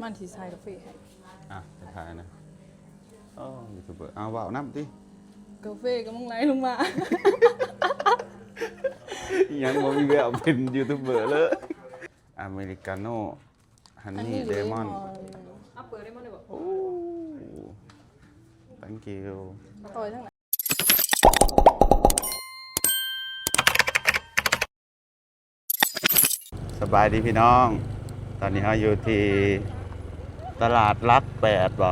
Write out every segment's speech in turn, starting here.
ມັນຊິໃສ່ກາເຟໃຫ້. ອ່ະ ທັກທາຍນະ. ໂອ້ ຢູທູບເບີ ເອົາ ເວົ້ານຳຕິ. ກາເຟກຳລັງໄຫຼລົງມາ. ຍັງບໍ່ມີແວວເປັນຢູທູບເບີເລີຍ. ອາເມລິກາໂນ ຮັນນີ້ເລມອນ. ເອົາເປີດເລມອນໄດ້ບໍ່? ໂອ້ thank you. ຕໍ່ທາງ ສະບາຍດີພີ່ນ້ອງ, ຕອນນີ້ເຮົາຢູ່ທີ່ຕະຫຼາດຫຼັກແປດບໍ?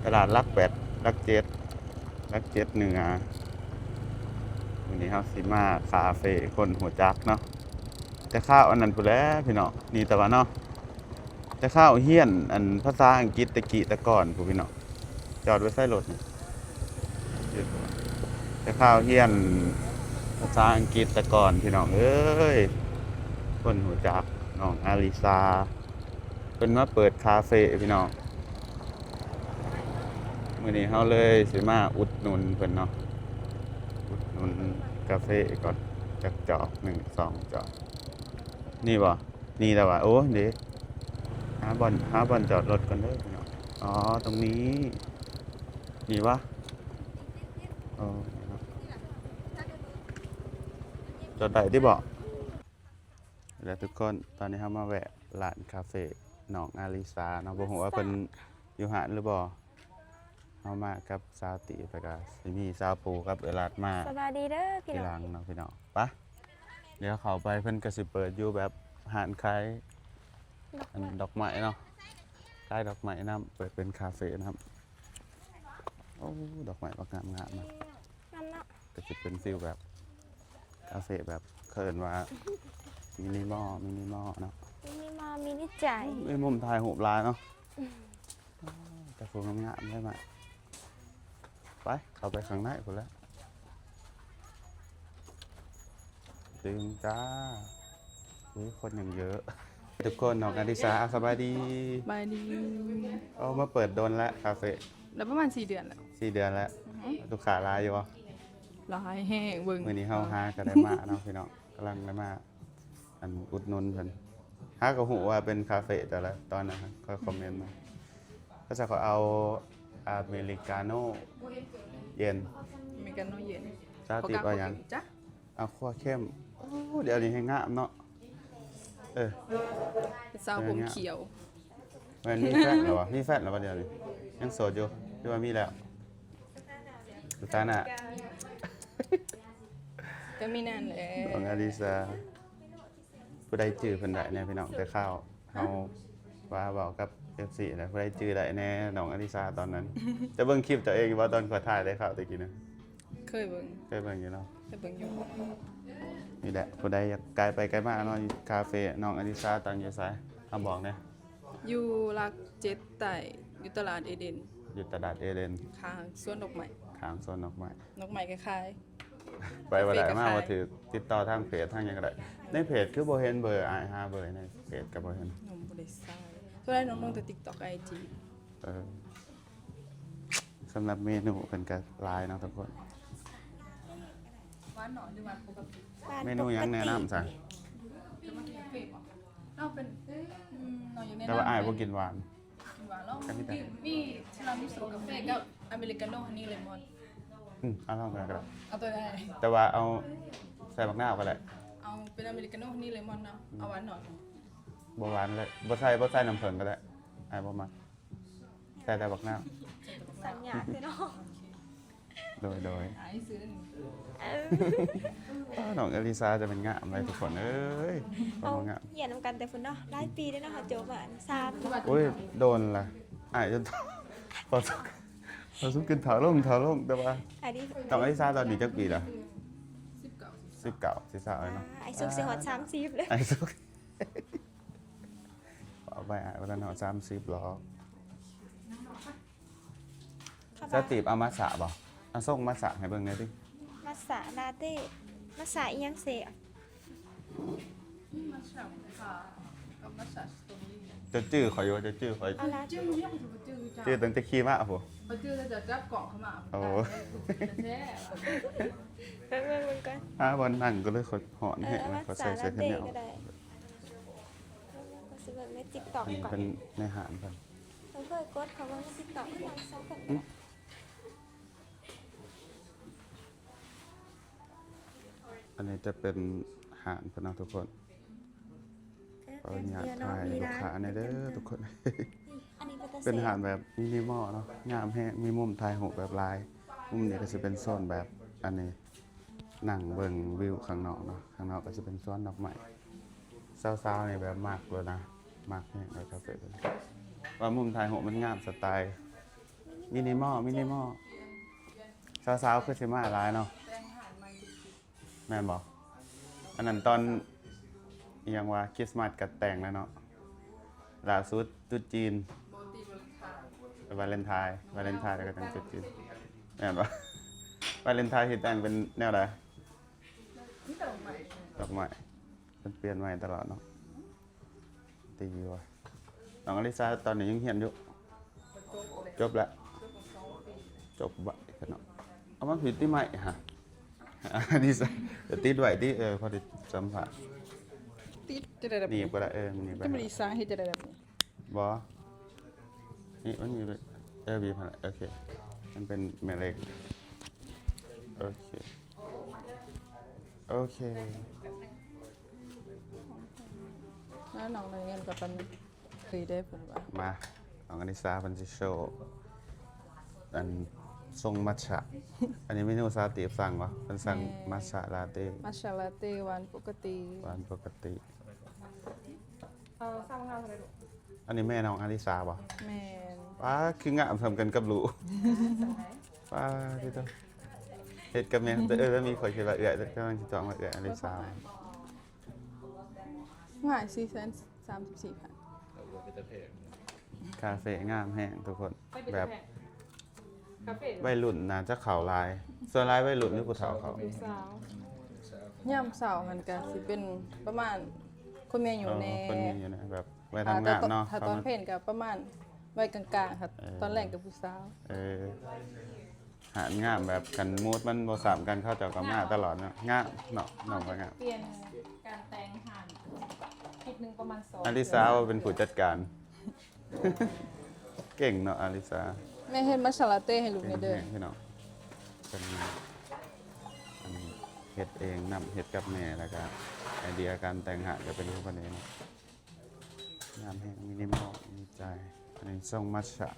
ຕະຫຼາດຫຼັກແປດ ຫຼັກເຈັດ ຫຼັກເຈັດເໜືອ. ມື້ນີ້ເຮົາຊິມາຄາເຟຄົນຮູ້ຈັກເນາະ, ແຕ່ຄາວອັນນັ້ນພຸ້ນແຫຼະພີ່ນ້ອງ, ນີ້ແຕ່ວ່າເນາະ. ແຕ່ຄາວຮຽນອັນພາສາອັງກິດແຕ່ກີ້ແຕ່ກ່ອນພຸ້ນພີ່ນ້ອງ. ຈອດໄວ້ໃສລົດນີ້? ແຕ່ຄາວຮຽນພາສາອັງກິດແຕ່ກ່ອນພີ່ນ້ອງເອີຍ. ຄົນຮູ້ຈັກນ້ອງອາລິຊາ ເພິ່ນມາເປີດຄາເຟພີ່ນ້ອງ. ມື້ນີ້ເຮົາເລີຍຊິມາອຸດໜູນເພິ່ນເນາະ, ອຸດໜູນກາເຟກ່ອນ ຈັກຈອກ ໜຶ່ງ ສອງ ຈອກ. ນີ້ບໍ່? ນີ້ແຫຼະຫວາ? ໂອ້ ເດ້ ຫາບ່ອນ ຫາບ່ອນຈອດລົດກ່ອນເດີພີ່ນ້ອງ. ອໍ ຕົງນີ້ ນີ້ຫວາ? ໂອ້ ນີ້ເນາະ, ຈອດໄດ້ຕິເບາະ? ແລ້ວທຸກຄົນ ຕອນນີ້ເຮົາມາແວະຮ້ານຄາເຟນ້ອງອາລິຊາເນາະ, ບໍ່ຮູ້ວ່າເພິ່ນຢູ່ຮ້ານຫຼືບໍ່. ເຮົາມາກັບສາວຕີບ ແລ້ວກະຊິມີສາວປູກັບເອື້ອຍຫຼາດມາ. ສະບາຍດີເດີພີ່ນ້ອງ. ທີຫຼັງເນາະພີ່ນ້ອງ. ປະ ດຽວເຂົ້າໄປເພິ່ນກະຊິເປີດຢູ່ແບບຮ້ານຂາຍ ດອກ ອັນ ໄມ້ ດອກໄມ້ເນາະ, ຂາຍດອກໄມ້ນຳ, ເປີດເປັນຄາເຟນຳ. ໂອ້ ດອກໄມ້ບັກງາມໆ ງາມເນາະ. ກະຊິເປັນຟີລແບບກາເຟແບບ ເຂົາເອີ້ນວ່າມິນິມອລ ມິນິມອລເນາະ, ມິນິມອລ ມິນິໃຈ. ໂອ້ ມີມຸມຖ່າຍຮູບຫຼາຍເນາະ. ແຕ່ຜູ້ງາມໆ ໄດ້ມາ. ໄປ ເຂົ້າໄປຂ້າງໃນພຸ້ນແຫຼະ. ຕຶງຈ້າ. ອຸ້ຍ ຄົນຍັງເຍີະ ທຸກຄົນ. ນ້ອງອາລິຊາ ສະບາຍດີ. ສະບາຍດີ. ໂອ້ ມາເປີດດົນແລ້ວຄາເຟ? ໄດ້ປະມານສີ່ເດືອນແລ້ວ. ສີ່ເດືອນແລ້ວ. ອືຮຶ. ລູກຄ້າຫຼາຍຢູ່ບໍ່? ຫຼາຍແຮງ. ເບິ່ງ ມື້ນີ້ເຮົາຫາກໍໄດ້ມາເນາະພີ່ນ້ອງ, ກຳລັງໄດ້ມາ ອັນ ອຸດໜູນເພິ່ນ. ຫາກໍຮູ້ວ່າເປັນຄາເຟ ແຕ່ລະຕອນນັ້ນ ຂ້ອຍຄອມເມັນມາ. ເຂົາເຈົ້າກໍເອົາອາເມລິກາໂນເຢັນ. ອາເມລິກາໂນເຢັນ. ສາວຕີບເອົາຫຍັງ? ເອົາຂົ້ວເຄັມ. ໂອ້ ດຽວນີ້ແຮງງາມເນາະ. ເອີ ເປັນສາວຜົມຂຽວ. ແມ່ນມີແຟນແລ້ວຫວາ? ມີແຟນແລ້ວຫວາດຽວນີ້? ຍັງໂສດຢູ່ ຫຼືວ່າມີແລ້ວ? ສະຖານະ ກໍມີນັ້ນແຫຼະ ນ້ອງອາລິຊາ. ຜູ້ໃດຈື່ເພິ່ນໄດ້ແດ່ພີ່ນ້ອງ? ແຕ່ຄາວເຮົາວ່າເວົ້າກັບເອັຟຊີແລ້ວ ຜູ້ໃດຈື່ໄດ້ແດ່ນ້ອງອາລິຊາຕອນນັ້ນ? ເຈົ້າເບິ່ງຄລິບເຈົ້າເອງຢູ່ບໍ່ ຕອນຂ້ອຍຖ່າຍແຕ່ຄາວແຕ່ກີ້ນະ? ເຄີຍເບິ່ງ. ເຄີຍເບິ່ງຢູ່ເນາະ. ເຄີຍເບິ່ງຢູ່. ນີ້ແຫຼະ ຜູ້ໃດຢາກກາຍໄປກາຍມາເນາະ, ຄາເຟນ້ອງອາລິຊາຕັ້ງຢູ່ໃສ? ເຮົາບອກແດ່. ຢູ່ຫຼັກເຈັດໃຕ້ ຢູ່ຕະຫຼາດເອເດນ. ຢູ່ຕະຫຼາດເອເດນ ຂ້າງສວນດອກໄມ້. ຂ້າງສວນດອກໄມ້. ດອກໄມ້ກໍຂາຍ. ໄປບໍ່ໄດ້ ມາບໍ່ຖືກ. ຕິດຕໍ່ທາງເພຈທາງຫຍັງກໍໄດ້. ໃນເພຈຄືບໍ່ເຫັນເບີ, ອ້າຍຫາເບີໃນເພຈກໍບໍ່ເຫັນ. ນ້ອງບໍ່ໄດ້ໃສ່. ສ່ວນຫຼາຍນ້ອງລົງແຕ່ຕິກຕັອກ ໄອຈີ. ເອີ ສຳລັບເມນູເພິ່ນກໍຫຼາຍເນາະທຸກຄົນ. ເມນູຫຍັງແນະນຳຊະ? ແຕ່ວ່າອ້າຍບໍ່ກິນຫວານ. ກິນຫວານເນາະ. ມີທີຣາມິສຸກາເຟກັບອາເມລິກາໂນຮັນນີເລມອນ. ອືມ ເອົາລອງກັນກໍໄດ້. ເອົາຕົວໃດ? ແຕ່ວ່າເອົາໃສ່ບັກນາວກໍໄດ້. ເອົາເປັນອາເມລິກາໂນຮັນນີເລມອນເນາະ. ເອົາຫວານໜ້ອຍ. ບໍ່ຫວານເລີຍ. ບໍ່ໃສ່ ບໍ່ໃສ່ນ້ຳເຜິ້ງກໍໄດ້. ອ້າຍບໍ່ມັກ. ໃສ່ແຕ່ບັກນາວ. ສັນຍາຄືເນາະ. ໂດຍ ໂດຍ. ອ້າຍຊື້ອັນນີ້. ເອີ ອ້າ ນ້ອງອາລິຊາຈະແມ່ນງາມຫຼາຍທຸກຄົນເອີຍ. ເຮົາຮຽນນຳກັນແຕ່ພຸ້ນເນາະ ຫຼາຍປີເດ້ເນາະ. ເຮົາຈົບມາສາມ ໂອ້ຍ ໂດນລະ. ອ້າຍຈົນ ພໍສຸກ ພໍສຸກຂຶ້ນເຖົ້າລົງ ເຖົ້າລົງ. ແຕ່ວ່ານ້ອງອາລິຊາຕອນນີ້ຈັກປີລະ? ສິບເກົ້າ ສິບເກົ້າ ສິບເກົ້າ ຊິຊາວແລ້ວເນາະ. ອ້າຍສຸກຊິຮອດສາມສິບແລ້ວ. ອ້າຍສຸກ ເອົາໄປ ອ້າຍບໍ່ທັນຮອດສາມສິບຫຼອກ. ສາວຕີບເອົາມັດສະບໍ່? ເອົາສົ່ງມັດສະໃຫ້ເບິ່ງແດ່ຕິ. ມັດສະລາເຕ້ ມັດສະອີ່ຫຍັງເຊ? ເຈົ້າຈື່ຂ້ອຍຢູ່ບໍ່? ເຈົ້າຈື່ຂ້ອຍ ຈື່ຕັ້ງແຕ່ຂີ່ມ້າພຸ້ນ. ໂອ້ ໄປເບິ່ງ ເບິ່ງກ່ອນ. ຫາບ່ອນນັ່ງກໍເລີຍ ຂ້ອຍຮ້ອນແຮງ ຂ້ອຍໃສ່ເສື້ອແຂນຍາວ. ເອີ ມັດສະລາເຕ້ກໍໄດ້. ຂ້ອຍຊິເບິ່ງໃນ TikTok ອັນນີ້ ກ່ອນ ເປັນໃນຮ້ານເພິ່ນ ເພິ່ນເຄີຍກົດເຂົ້າເບິ່ງໃນ TikTok ເພິ່ນນຳໃຊ້ເພິ່ນ ອັນນີ້ຈະເປັນຮ້ານເພິ່ນເນາະທຸກຄົນ. ຂໍອະນຸຍາດຖ່າຍລູກຄ້າແດ່ເດີທຸກຄົນ. ເປັນຮ້ານແບບມິນິມອລເນາະ ງາມແຮງ ມີມຸມຖ່າຍຮູບແບບຫຼາຍ. ມຸມນີ້ກໍຊິເປັນໂຊນແບບ ອັນນີ້ ນັ່ງເບິ່ງວິວຂ້າງນອກເນາະ. ຂ້າງນອກກໍຊິເປັນສວນດອກໄມ້. ສາວໆນີ້ແບບມັກເລີຍນະ ມັກແຮງເລີຍຄາເຟ ວ່າມຸມຖ່າຍຮູບມັນງາມ ສະໄຕລ໌ມິນິມອລ ມິນິມອລ. ສາວໆຄືຊິມາຫຼາຍເນາະ. ແມ່ນບໍ່? ອັນນັ້ນຕອນອີ່ຫຍັງວະ ຄຣິສມາສກໍແຕ່ງແລ້ວເນາະ. ລ່າສຸດຕຸດຈີນ ບໍ່ຕິ ວາເລັນທາຍ ວາເລັນທາຍ ແລ້ວກໍແຕ່ງຕຸດຈີນ ແມ່ນບໍ່? ວາເລັນທາຍຊິແຕ່ງເປັນແນວໃດ? ມີແຕ່ດອກໄມ້ ດອກໄມ້ ເພິ່ນປ່ຽນໃໝ່ຕະຫຼອດເນາະ. ດີຢູ່ວ່າ ນ້ອງອາລິສາຕອນນີ້ຍັງຮຽນຢູ່? ຈົບແລ້ວ ຈົບໄວແທ້ເນາະ. ເອົາມາຜິດຕິໄມ້ຫາ ອາລິສາ ຕິດໄວ້ຕິ. ເອີ ພໍໄດ້ສຳພາດ ຕິດຈະໄດ້ແບບນີ້ ນີ້ກໍໄດ້. ເອີ ນີ້ກໍໄດ້ ຈະບໍ່ໄດ້ສ້າງ ເຮັດຈະໄດ້ແບບນີ້? ບໍ່ ນີ້ມັນມີ ເອີ ບີບຫັ້ນແຫຼະ. ໂອເຄ ມັນເປັນແມ່ເຫຼັກ. ໂອເຄ ໂອເຄ ແລ້ວນ້ອງໄດ້ເງິນກັບອັນ ເຄີຍໄດ້ເພິ່ນວ່າ ມາ ນ້ອງອາລິສາເພິ່ນຊິໂຊ ອັນຊົງມັດຊະ. ອັນນີ້ເມນູສາວຕີບສັ່ງບໍ່? ເພິ່ນສັ່ງ ແມ່ນ ມັດຊະລາເຕ້ ມັດຊະລາເຕ້ ຫວານປົກກະຕິ ຫວານປົກກະຕິ. ເອີ ຊາວງາມເທົ່າໃດລູກ? ອັນນີ້ແມ່ນ້ອງອາລິສາບໍ່? ແມ່ນ. ປ້າ ຄືງາມສ່ຳກັນກັບລູກ. ປ້າ ຕິໂຕ ເຮັດກັບແມ່ ເອີ ແລ້ວມີ ຂ້ອຍຄິດວ່າເອື້ອຍ ກຳລັງຊິຕ້ອງວ່າເອື້ອຍອາລິສາ. ຫວາຍ ສີ່ແສນສາມສິບສີ່ພັນ. ຄາເຟງາມແຮງທຸກຄົນ ແບບ ໄວລຸ້ນໜ້າຈະເຂົ້າຫຼາຍ. ສ່ວນຫຼາຍໄວລຸ້ນຫຼືຜູ້ເຖົ້າເຂົ້າ? ຜູ້ສາວ. ຍາມເຊົ້າຫັ້ນກະຊິເປັນປະມານຄົນມີອາຍຸແດ່ ຄົນມີອາຍຸແດ່ ແບບໄວທຳງານເນາະ. ຖ້າຕອນເພນກະປະມານໄວກາງໆ ເອີ ຕອນແລງກະຜູ້ສາວ. ເອີ ຮ້ານງາມ ແບບຄັນມູດມັນບໍ່ຊ້ຳກັນ ເຂົາເຈົ້າກໍມາຕະຫຼອດເນາະ. ງາມເນາະ ນ້ອງວ່າງາມ. ປ່ຽນການແຕ່ງຮ້ານ ທິດໜຶ່ງປະມານສອງ ອາລິສາເປັນຜູ້ຈັດການ ເກັ່ງເນາະອາລິສາ. ແມ່ເຮັດມັດຊາລາເຕ້ໃຫ້ລູກແດ່ເດີ ເກັ່ງແຮງພີ່ນ້ອງ. ເປັນອັນເຮັດເອງນຳ ເຮັດກັບແມ່ ແລ້ວກະໄອເດຍການແຕ່ງຮ້ານກໍເປັນຂອງເພິ່ນເອງເນາະ. ງາມແຮງ ມິນິມອລ ມີໃຈ. ອັນນີ້ຊົງມັດຊະ.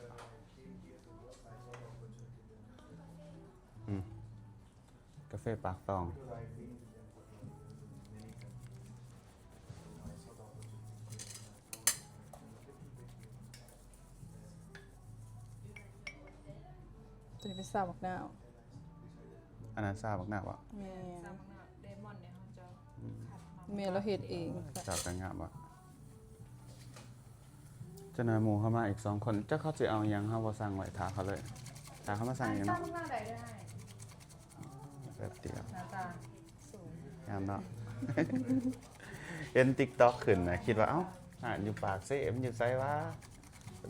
ອືມ ກາເຟປາກຕອງ. ຕົວນີ້ເປັນຊາບັກນາວ. ອັນນັ້ນຊາບັກນາວບໍ່? ແມ່ນ. ຊາບັກນາວເລມອນນີ້ເຮົາຈະ ອືມ ຄັດມາ ແມ່ນ ລາວເຮັດເອງ. ຊາກໍງາມບໍ່? ຈັກໜ່ອຍໝູ່ເຮົາມາອີກສອງຄົນ ຈັກເຂົາຊິເອົາຫຍັງ ເຮົາບໍ່ສັ່ງໄວ້ ຖ້າເຂົາເລີຍ ຖ້າເຂົາມາສັ່ງອີກເນາະ. ແປັບດຽວ ໜ້າຕາ ງາມເນາະ. ເຫັນຕິກຕັອກຂຶ້ນນະ ຄິດວ່າ ເອົ້າ ຮ້ານຢູ່ປາກເຊ ມັນຢູ່ໃສວະ?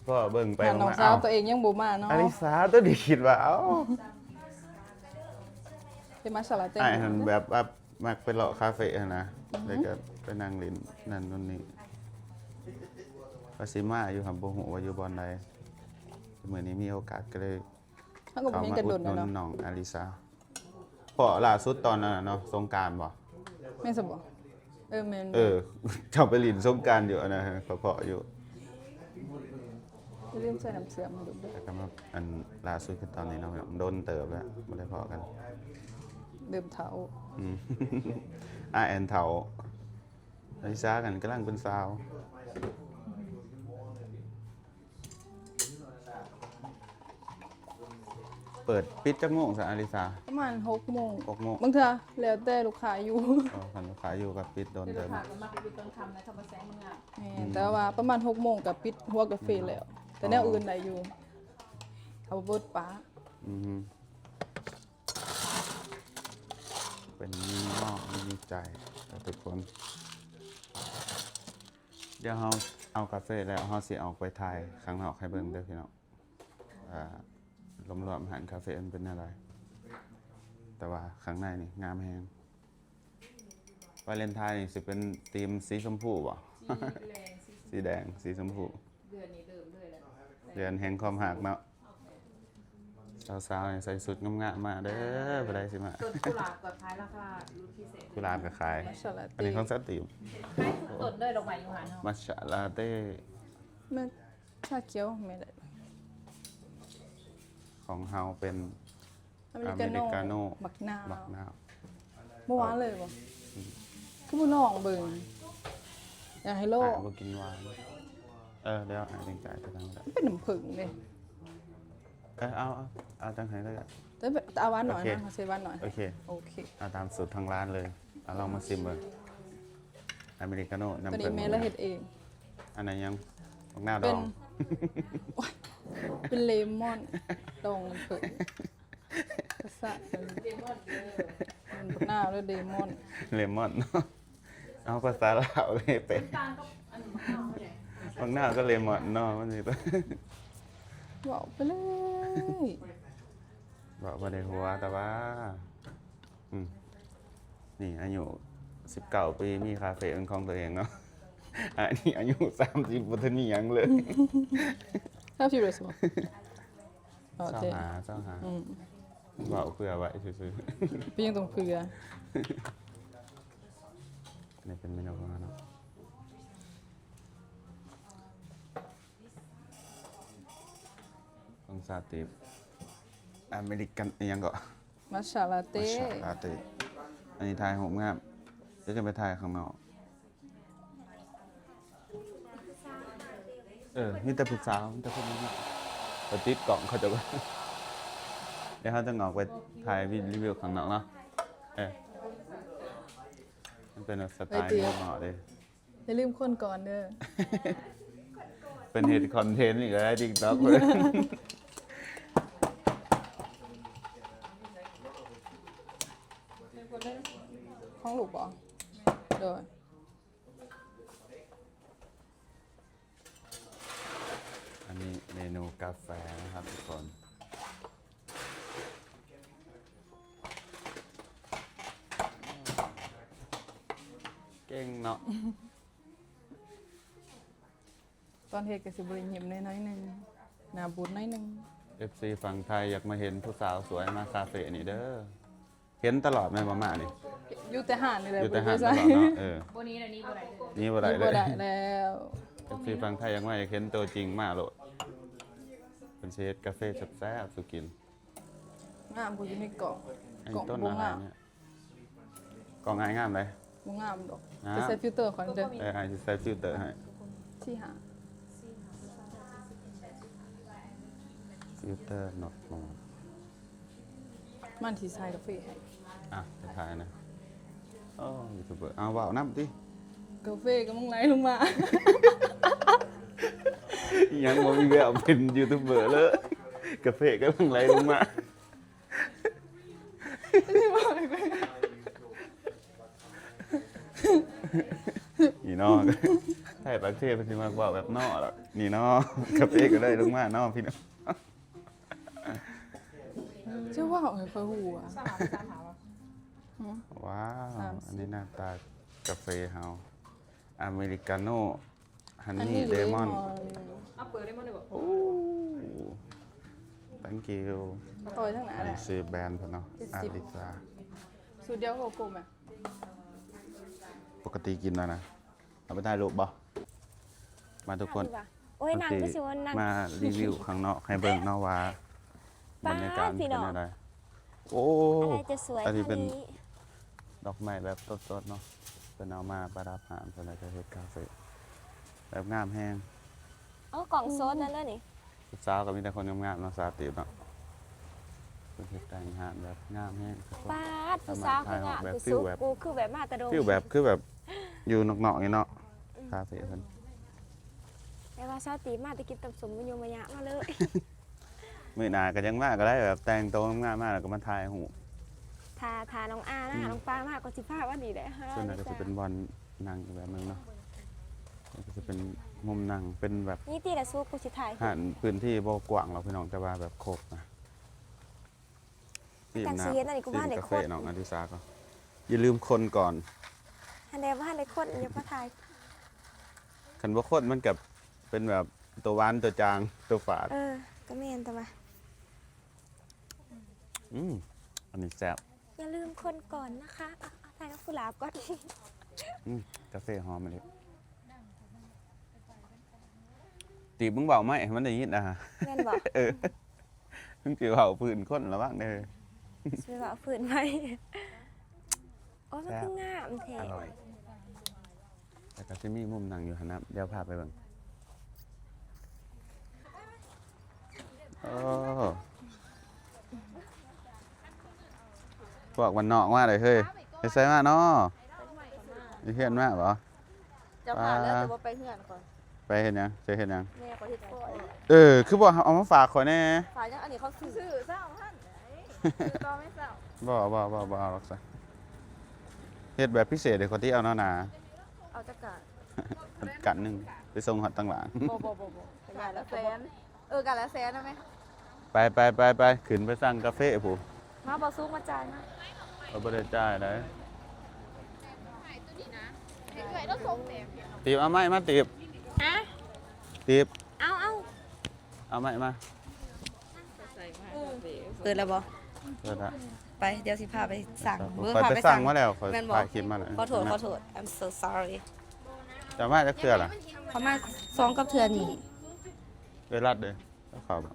ພໍເບິ່ງໄປເບິ່ງມາ ນ້ອງສາວ ເອົ້າ ຕົວເອງຍັງບໍ່ມາເນາະ ອາລິສາ. ຕົວນີ້ຄິດວ່າ ເອົ້າ ເປັນມັດສະລາເຕັ້ງ ອ້າຍຫັ້ນແບບວ່າມັກໄປເລາະຄາເຟຫັ້ນນະ ອືຮຶ ແລ້ວກໍໄປນັ່ງຫຼິ້ນນັ້ນໂນ່ນນີ້ ວ່າຊິມາຢູ່ ຫາກບໍ່ຮູ້ວ່າຢູ່ບ່ອນໃດ. ມື້ນີ້ມີໂອກາດກໍເລີຍ ເຮົາກໍບໍ່ເຫັນກັນດົນແລ້ວເນາະ ເຂົ້າມາອຸດໜູນນ້ອງອາລິສາ. ພໍ້ລ່າສຸດຕອນນັ້ນນະເນາະ ສົງການບໍ່? ແມ່ນຊະບໍ່? ເອີ ແມ່ນ ເອີ ເຈົ້າໄປຫຼິ້ນສົງການຢູ່ອັນນັ້ນ ເຂົາພໍ້ຢູ່. ຢ່າລືມໃສ່ນ້ຳເຊື່ອມໃຫ້ລູກເດີ. ແລ້ວກໍມາອັນລ່າສຸດຄືຕອນນີ້ເນາະ ໂດນເຕີບແລ້ວບໍ່ໄດ້ພໍ້ກັນ ເລີ່ມເຖົ້າ. ອືມ ອ້າຍແອນເຖົ້າ ອາລິສາກັນກຳລັງເປັນສາວ. ເປີດປິດຈັກໂມງຊະອາລິສາ? ປະມານຫົກໂມງ ຫົກໂມງ. ບາງເທື່ອແລ້ວແຕ່ລູກຄ້າຢູ່. ອໍ ຄັນລູກຄ້າຢູ່ກໍປິດດົນເຕີບ. ແຕ່ລູກຄ້າກໍມັກຢູ່ຕອນຄ່ຳນະ ຖ້າວ່າແສງມັນງາມ. ແມ່ນ ອືມ ແຕ່ວ່າປະມານຫົກໂມງກໍປິດຫົວກາເຟແລ້ວ. ອືມ ແຕ່ແນວ ອໍ ອື່ນໄດ້ຢູ່ ຖ້າບໍ່ເປີດປາ. ອືມ ເປັນມີນອກມີໃຈ ທຸກຄົນ. ດຽວເຮົາເອົາກາເຟແລ້ວ ເຮົາຊິອອກໄປຖ່າຍຂ້າງນອກໃຫ້ເບິ່ງເດີພີ່ນ້ອງ ວ່າລວມໆຮ້ານກາເຟມັນເປັນແນວໃດ. ແຕ່ວ່າຂ້າງໃນນີ້ງາມແຮງ. ວາເລັນທາຍນີ້ຊິເປັນທີມສີຊົມພູບໍ່? ສີແດງ ສີຊົມ ສີແດງ ສີຊົມພູ. ເດືອນນີ້ເລີ່ມເລີຍແຫຼະ ເດືອນແຫ່ງຄວາມຮັກເນາະ. ສາວໆໃສ່ຊຸດງາມໆມາເດີ ຜູ້ໃດຊິມາ. ຕົ້ນກຸຫຼາບກໍຂາຍລາຄາຫຼຸດພິເສດ ກຸຫຼາບກໍຂາຍ. ມັດສະລາເຕ້ ອັນນີ້ຂອງສາວຕີບ ຂາຍທຸກຕົ້ນເລີຍ ດອກໄມ້ຢູ່ຫັ້ນເນາະ. ມັດສະລາເຕ້ ມັນຊາຂຽວແມ່ນແຫຼະ. ຂອງເຮົາເປັນ ອາເມລິກາໂນ ອາເມລິກາໂນ ບັກນາວ ບັກນາວ. ບໍ່ຫວານເລີຍບໍ່? ອືມ ຄືບໍ່ລອງເບິ່ງ? ຢາກໃຫ້ລອງ. ອ້າຍບໍ່ກິນຫວານ. ເອີ ດຽວອ້າຍຈັ່ງຈ່າຍເທົ່ານັ້ນແຫຼະ. ມັນເປັນນ້ຳເຜິ້ງເດ້. ເອີ ເອົາ ເອົາ ເອົາຈັ່ງໃຫ້ເລີຍ. ແຕ່ ແຕ່ເອົາຫວານໜ້ອຍນະ ໂອເຄ ເຮົາໃສ່ຫວານໜ້ອຍ. ໂອເຄ ໂອເຄ ເອົາຕາມສູດທາງຮ້ານເລີຍ. ເອົາ ລອງມາຊິມເບິ່ງ ອາເມລິກາໂນນ້ຳເຜິ້ງ. ຕົວນີ້ແມ່ລາວເຮັດເອງ. ອັນນັ້ນຫຍັງ? ບັກນາວດອງ. ເປັນ ໂອ້ຍ ເປັນເລມອນດອງນ້ຳເຜິ້ງ. ພາສາ ເລມອນເດີ ບັກນາວເດີ ເລມອນ ເລມອນເນາະ. ເອົາພາສາລາວເລີຍເປັນ ບັກນາວກໍເລມອນເນາະ ມັນຊິ ເວົ້າໄປເລີຍ ເວົ້າບໍ່ໄດ້ຫົວ ແຕ່ວ່າ ອືມ ນີ້ອາຍຸສິບເກົ້າປີ ມີຄາເຟເປັນຂອງຕົວເອງເນາະ. ອັນນີ້ອາຍຸສາມສິບ ບໍ່ທັນມີຫຍັງເລີຍ. ສາມສິບແລ້ວຊິບໍ່? ເອີ ໂອເຄ ຊາວຫ້າ ຊາວຫ້າ ອືມ ເວົ້າເພື່ອໄວ້ຊື່ໆ ເປັນຫຍັງຕ້ອງເພື່ອ? ນີ້ເປັນເມນູຂອງເຮົາເນາະ ຂອງສາວຕີບ ອາເມລິກັນ ອີ່ຫຍັງເກາະ? ມັດສະລາເຕ້ ມັດສະລາເຕ້. ອັນນີ້ຖ່າຍຮູບງາມ ດຽວຈະໄປຖ່າຍຂ້າງນອກ. ເອີ ມີແຕ່ຜູ້ສາວ ມີແຕ່ຄົນງາມໆ ໄປຕິດກ້ອງເຂົາເຈົ້າກ່ອນ ດຽວເຮົາຈະອອກໄປຖ່າຍຣີວິວຂ້າງນອກເນາະ. ເອີ ມັນເປັນສະໄຕລ໌ເມນູເດ້. ຢ່າລືມຄົນກ່ອນເດີ ເພິ່ນເຮັດຄອນເທັນອີກແລ້ວ TikTok ເພິ່ນ. ຂອງລູກບໍ່? ໂດຍ. ອັນນີ້ເມນູກາແຟນະຄັບທຸກຄົນ. ເກັ່ງເນາະ. ຕອນເຮັດກໍຊິບໍ່ໄດ້ຍິ້ມແດ່ໜ້ອຍໜຶ່ງ ໜ້າບູດໜ້ອຍໜຶ່ງ. ເອັຟຊີຝັ່ງໄທຢາກມາເຫັນຜູ້ສາວສວຍມາຄາເຟນີ້ເດີ. ເຫັນຕະຫຼອດແມ່ນບໍ່ມານີ້? ຢູ່ແຕ່ຮ້ານນີ້ແຫຼະ ຢູ່ແຕ່ຮ້ານຕະຫຼອດເນາະ. ເອີ ບໍ່ໜີແລ້ວ ໜີບໍ່ໄດ້ເລີຍ ໜີບໍ່ໄດ້ເລີຍ ໜີບໍ່ໄດ້ແລ້ວ. ເອັຟຊີຝັ່ງໄທຢາກມາ ຢາກເຫັນຕົວຈິງ ມາໂລດ. ເພິ່ນຊິເຮັດກາເຟແຊບໆສູ່ກິນ. ງາມບໍ່ຢູ່ໃນກ້ອງ ໄອ້ ກ້ອງບໍ່ງາມ. ກ້ອງອ້າຍງາມໃດ? ບໍ່ງາມດອກ. ງາມ. ໄປໃສ່ຟິວເຕີກ່ອນເດີ. ເອີ ອ້າຍຊິໃສ່ຟິວເຕີໃຫ້. ສີ່ຫ້າ ຟິວເຕີນອດໂໝດ. ມັນຊິໃສ່ກາເຟໃຫ້. ອ່ະ ໄປຖ່າຍນະ. ໂອ້ ຢູທູບເບີ ເອົາເວົ້ານຳຕິ. ກາເຟກຳລັງໄຫຼລົງມາ. ຍັງບໍ່ມີແວວເປັນຢູທູບເບີເລີຍ ກາເຟກຳລັງໄຫຼລົງມາ. ນີ້ເນາະ ໄທປາກເຊເພິ່ນຊິມັກເວົ້າແບບເນາະ. ນີ້ເນາະ ກາເຟກໍໄດ້ລົງມາເນາະ ພີ່ນ້ອງ. ຈະເວົ້າໃຫ້ຂ້ອຍຮູ້ຫວາ? ວ້າວ ສາມສິບ ອັນນີ້ໜ້າຕາກາເຟເຮົາ ອາເມລິກາໂນ Honey Lemon. ເອົາເປີດເລມອນໄດ້ບໍ່? ໂອ້ thank you. ຕໍ່ທາງໜ້າ ອັນນີ້ຊື່ແບຣນເພິ່ນເນາະ ອາລິຊາ. ສູດດຽວໂກໂກ້ແມ່. ປົກກະຕິກິນແລ້ວນະ. ເອົາໄປຖ່າຍຮູບບໍ່? ມາທຸກຄົນ. ໂອ້ຍ ນັ່ງຄືຊິວ່ານັ່ງ ມາຣີວິວຂ້າງນອກໃຫ້ເບິ່ງເນາະວ່າ ບັນຍາກາດເປັນແນວໃດ. ໂອ້ ອັນນີ້ເປັນດອກໄມ້ແບບສົດໆເນາະ ເພິ່ນເອົາມາປະດັບຮ້ານ ເພິ່ນກໍເຮັດຄາເຟແບບງາມແຮງ. ເອົາ ກ້ອງສົດນັ້ນເດີນີ້. ຜູ້ສາວກໍມີແຕ່ຄົນງາມໆເນາະ ສາວຕີບເນາະ. ເພິ່ນເຮັດແຕ່ງຮ້ານແບບງາມແຮງ. ປາດ ຜູ້ສາວຄືງາມ ຄືສຸກ ກູຄືແບບມາແຕ່ດົງ ຟີວແບບ ຄືແບບຢູ່ນອກໆນີ້ເນາະ. ຄາເຟເພິ່ນ ແຕ່ວ່າສາວຕີບມາແຕ່ກິນຕຳສົ້ມ ມາຢູ່ມາຍາມາເລີຍ. ມື້ໜ້າກໍຍັງມາກໍໄດ້ ແບບແຕ່ງໂຕງາມໆມາ ແລ້ວກໍມາຖ່າຍຮູບ. ຖ້າ ຖ້ານ້ອງອານະ ນ້ອງປາມາກໍຊິພາມານີ້ແຫຼະ. ສ່ວນນັ້ນກໍຊິເປັນບ່ອນນັ່ງອີກແບບໜຶ່ງເນາະ ກໍຊິເປັນມຸມນັ່ງ ເປັນແບບ ນີ້ຕິລະສຸກ ກູຊິຖ່າຍຮູບ. ຮ້ານພື້ນທີ່ບໍ່ກວ້າງດອກພີ່ນ້ອງ ແຕ່ວ່າແບບຄົບນະ. ການຊິເຮັດອັນນີ້ກໍບໍ່ທັນໄດ້ຄົນ. ນ້ອງອາລິຊາກໍຢ່າລືມຄົນກ່ອນ. ຫັ້ນແຫຼະ ບໍ່ທັນໄດ້ຄົນ ຢ່າມາຖ່າຍ. ຄັນບໍ່ຄົນມັນກໍເປັນແບບຕົວຫວານ ຕົວຈາງ ຕົວຝາດ. ເອີ ກໍແມ່ນ ແຕ່ວ່າ ອືມ ອັນນີ້ແຊບ. ຢ່າລືມຄົນກ່ອນນະຄະ. ເອົາ ເອົາຖ່າຍກັບກຸຫຼາບກ່ອນ. ອືມ ກາເຟຫອມອີ່ຫຼີ. ຕີບ ມຶງເວົ້າໄມ້ໃຫ້ມັນໄດ້ຍິນອາ. ແມ່ນບໍ່? ເອີ ມຶງຊິເວົ້າພື້ນຄົນລະວັງເດີ. ຊິເວົ້າພື້ນໄມ້. ໂອ້ຍ ມັນຄືງາມແທ້. ອະລ່ອຍ. ແລ້ວກໍຊິມີມຸມນັ່ງຢູ່ຫັ້ນນະ. ດຽວພາໄປເບິ່ງ. ໂອ້ ພວກບ້ານນອກມາເລີຍເຮີ້ຍ. ໄປໃສມານໍ? ຢູ່ເຮືອນມາບໍ? ເຈົ້າພາແລ້ວ ແຕ່ບໍ່ໄປເຮືອນຂ້ອຍ. ໄປເຮັດຫຍັງ? ເຈົ້າເຮັດຫຍັງ? ແມ່ຂ້ອຍເຮັດຟອຍ. ເອີ ຄືບໍ່ເອົາມາຝາກຂ້ອຍແດ່? ຝາກຫຍັງ? ອັນນີ້ເຂົາຊື້. ຊື້ເຊົ້າຫັ້ນ ຊື້ຕໍ່ແມ່ເຈົ້າ. ບໍ່ ບໍ່ ບໍ່ ບໍ່ເອົາດອກຊະ. ເຮັດແບບພິເສດໃຫ້ຂ້ອຍຕິ ເອົາໜາໆ. ເອົາຈັກການ? ການໜຶ່ງ ໄປສົ່ງຮອດທາງຫຼ້ານ. ບໍ່ ບໍ່ ບໍ່ ບໍ່ ການລະແສນ. ເອີ ການລະແສນເອົາໄໝ? ໄປ ໄປ ໄປ ໄປ ຂຶ້ນໄປສັ່ງກາເຟພຸ້ນ. ມາ ບໍ່ສູງ ມາຈ່າຍມາ. ເອີ ບໍ່ໄດ້ຈ່າຍໃດ. ຕີບ ເອົາໄມ້ມາ ຕີບ. ຮະ? ຕີບ ເອົາ ເອົາ ເອົາໄມ້ມາ. ເປີດແລ້ວບໍ່? ເປີດລະ. ໄປ ດຽວຊິພາໄປສັ່ງ. ຂ້ອຍໄປສັ່ງມາແລ້ວ ຂ້ອຍຖ່າຍຄລິບມາແລ້ວ. ຂໍໂທດ ຂໍໂທດ I'm so sorry. ເຈົ້າມາຈັກເທື່ອລະ? ຂ້ອຍມາສອງກັບເທື່ອນີ້. ເອື້ອຍລັດເດ້ ເຂົ້າບໍ່?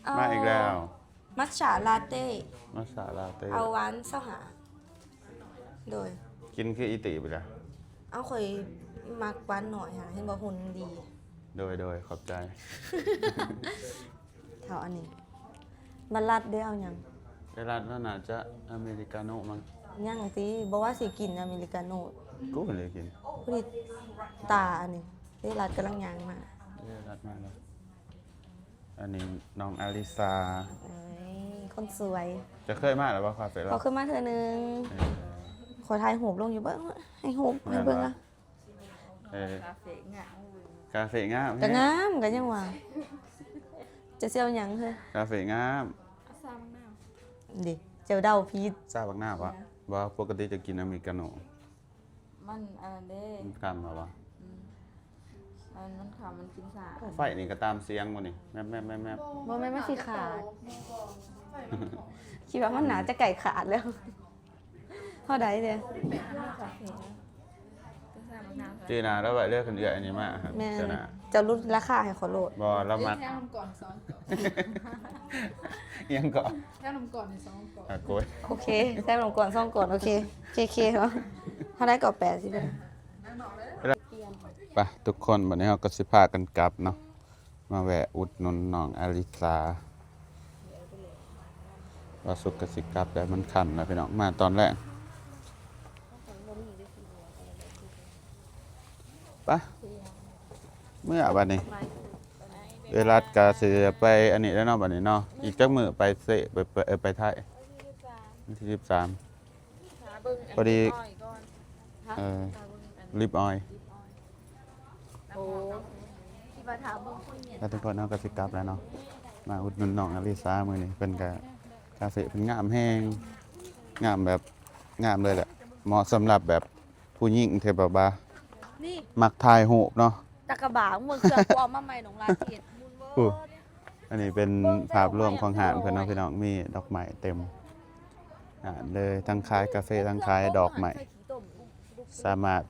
ເອົາ ມາອີກແລ້ວ. ມັດສະລາເຕ້. ມັດສະລາເຕ້ ເອົາຫວານຊາວຫ້າ. ໂດຍ. ກິນຄືອີຕີບເລີຍ. ເອົາ ຂ້ອຍມັກຫວານໜ້ອຍຫາ ເຫັນບໍ່ ຫຸ່ນດີ. ໂດຍ ໂດຍ ຂອບໃຈ. ເທົ່າອັນນີ້ ບັນລັດເດ້ ເອົາຫຍັງ? ບັນລັດວ່າໜ້າຈະອາເມລິກາໂນມັງ. ຍັງຕິ ບໍ່ວ່າຊິກິນອາເມລິກາໂນ. ກູບໍ່ໄດ້ກິນ. ພໍດີຕາອັນນີ້ ເດລັດກຳລັງຍ່າງມາ. ເດລັດມາແລ້ວ. ອັນນີ້ນ້ອງອາລິຊາ. ເອີຍ ຄົນສວຍ. ເຈົ້າເຄີຍມາແລ້ວບໍ່ ຄາເຟລາວ? ຂ້ອຍເຄີຍມາເທື່ອໜຶ່ງ. ເອີ ຂ້ອຍຖ່າຍຮູບລົງຢູ່ ເບິ່ງ ໃຫ້ຮູບໃຫ້ເບິ່ງ. ເອີ ຄາເຟງາມ ຄາເຟງາມ ກະງາມ ກະຍັງວ່າ ເຈົ້າຊິເອົາຫຍັງເຮີ້ຍ? ຄາເຟງາມ. ເດ້ ເຈົ້າເດົາຜິດ. ຊາບັກນາວະ? ບໍ່ ປົກກະຕິຈະກິນອາເມລິກາໂນ. ມັນອັນນັ້ນເດ້ ມັນຄ່ຳແລ້ວວະ? ອືມ ມັນ ມັນຄ່ຳ ມັນກິນຊາ. ໄຟນີ້ກໍຕາມສຽງບໍ່ນີ້? ແມບໆໆໆ. ບໍ່ແມ່ນ ມັນຊິຂາດ. ຄິດວ່າມັນໜ້າຈະໃກ້ຂາດແລ້ວ. ເທົ່າໃດເດ້? ຈື່ໜ້າລາວໄວ້ເດີ ຄັນເອື້ອຍອັນນີ້ມາ. ແມ່ນ ເຈົ້າໜ້າ ເຈົ້າຫຼຸດລາຄາໃຫ້ຂ້ອຍໂລດ. ບໍ່ ລາວມັກ ແຖມນຳກ່ອນສອງກ່ອນ. ອີ່ຫຍັງເກາະ? ແຖມນຳກ່ອນໃຫ້ສອງກ່ອນ. ອ່ະ ໂກຍ ໂອເຄ ແຖມນຳກ່ອນສອງກ່ອນ. ໂອເຄ ໂອເຄ ໂອເຄ ເນາະ ເທົ່າໃດກໍແປດສິບ. ໄປທຸກຄົນ ບັດນີ້ເຮົາກໍຊິພາກັນກັບເນາະ. ມາແວະອຸດໜູນນ້ອງອາລິຊາ ວ່າສຸກກະຊິກັບແລ້ວ ມັນຄ່ຳແລ້ວພີ່ນ້ອງ ມາຕອນແລງ. ໄປ ເມືອບັດນີ້ ເວລາກະຊິໄປອັນນີ້ແລ້ວເນາະ ບັດນີ້ເນາະ ອີກຈັກມື້ໄປເຊ ໄປ ໄປ ເອີ ໄປໄທ ວັນທີສິບສາມ. ພໍດີ ເອີ ລິບອອຍ. ໂອ້ ຄິດວ່າຖ້າເບິ່ງຄົນແມ່ນ ແລ້ວທຸກຄົນເຮົາກໍຊິກັບແລ້ວເນາະ ມາອຸດໜູນນ້ອງອາລິຊາມື້ນີ້. ເພິ່ນກໍ ຄາເຟເພິ່ນງາມແຮງ ງາມແບບ ງາມເລີຍແຫຼະ ເໝາະສຳລັບແບບຜູ້ຍິງທີ່ແບບວ່າ ນີ້ ມັກຖ່າຍຮູບເນາະ. ຕາກະບາ ມຶງເຄື່ອງກູເອົາມາໃໝ່ ນ້ອງລາເຈັດ. ໂອ້ ອັນນີ້ເປັນພາບລວມຂອງຮ້ານເພິ່ນເນາະພີ່ນ້ອງ ມີດອກໄມ້ເຕັມຮ້ານເລີຍ ທັງຂາຍກາເຟ ທັງຂາຍດອກໄມ້ ສາມາດ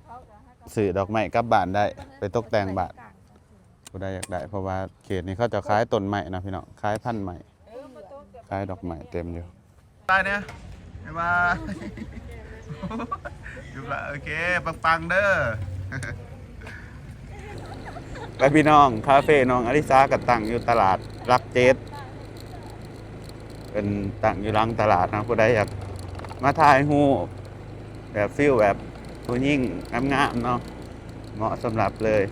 ຊື້ດອກໄມ້ກັບບ້ານໄດ້ ໄປຕົກແຕ່ງບ້ານ ຜູ້ໃດຢາກໄດ້ ເພາະວ່າເຂດນີ້ເຂົາເຈົ້າຂາຍຕົ້ນໄມ້ເນາະພີ່ນ້ອງ ຂາຍພັນໄມ້ ຂາຍດອກໄມ້ເຕັມຢູ່. ບາຍເດີ ບາຍບາຍ ໂອເຄ ປັງໆເດີ. ໄປພີ່ນ້ອງ ຄາເຟນ້ອງອາລິຊາກໍຕັ້ງຢູ່ຕະຫຼາດຫຼັກເຈັດ ເປັນຕັ້ງຢູ່ຫຼັງຕະຫຼາດເນາະ ຜູ້ໃດຢາກມາຖ່າຍຮູບແບບຟີລແບບຜູ້ຍິງງາມໆເນາະ ເໝາະສຳລັບເລີຍ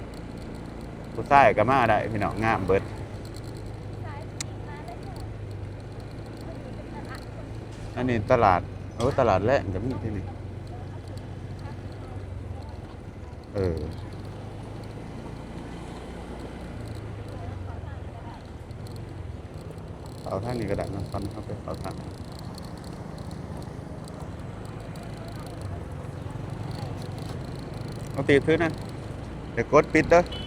ຜູ້ຊາຍກໍມາໄດ້ພີ່ນ້ອງ ງາມເບິດ. ອັນນີ້ຕະຫຼາດ ໂອ້ ຕະຫຼາດແລງກໍມີທີ່ນີ້ ເອີ ເຂົ້າທາງນີ້ກໍໄດ້ເນາະ ຄັນເຮົາໄປເຂົ້າທາງ. ນ້ອງຕີບຖືນະ ດຽວກົດປິດເດີ້.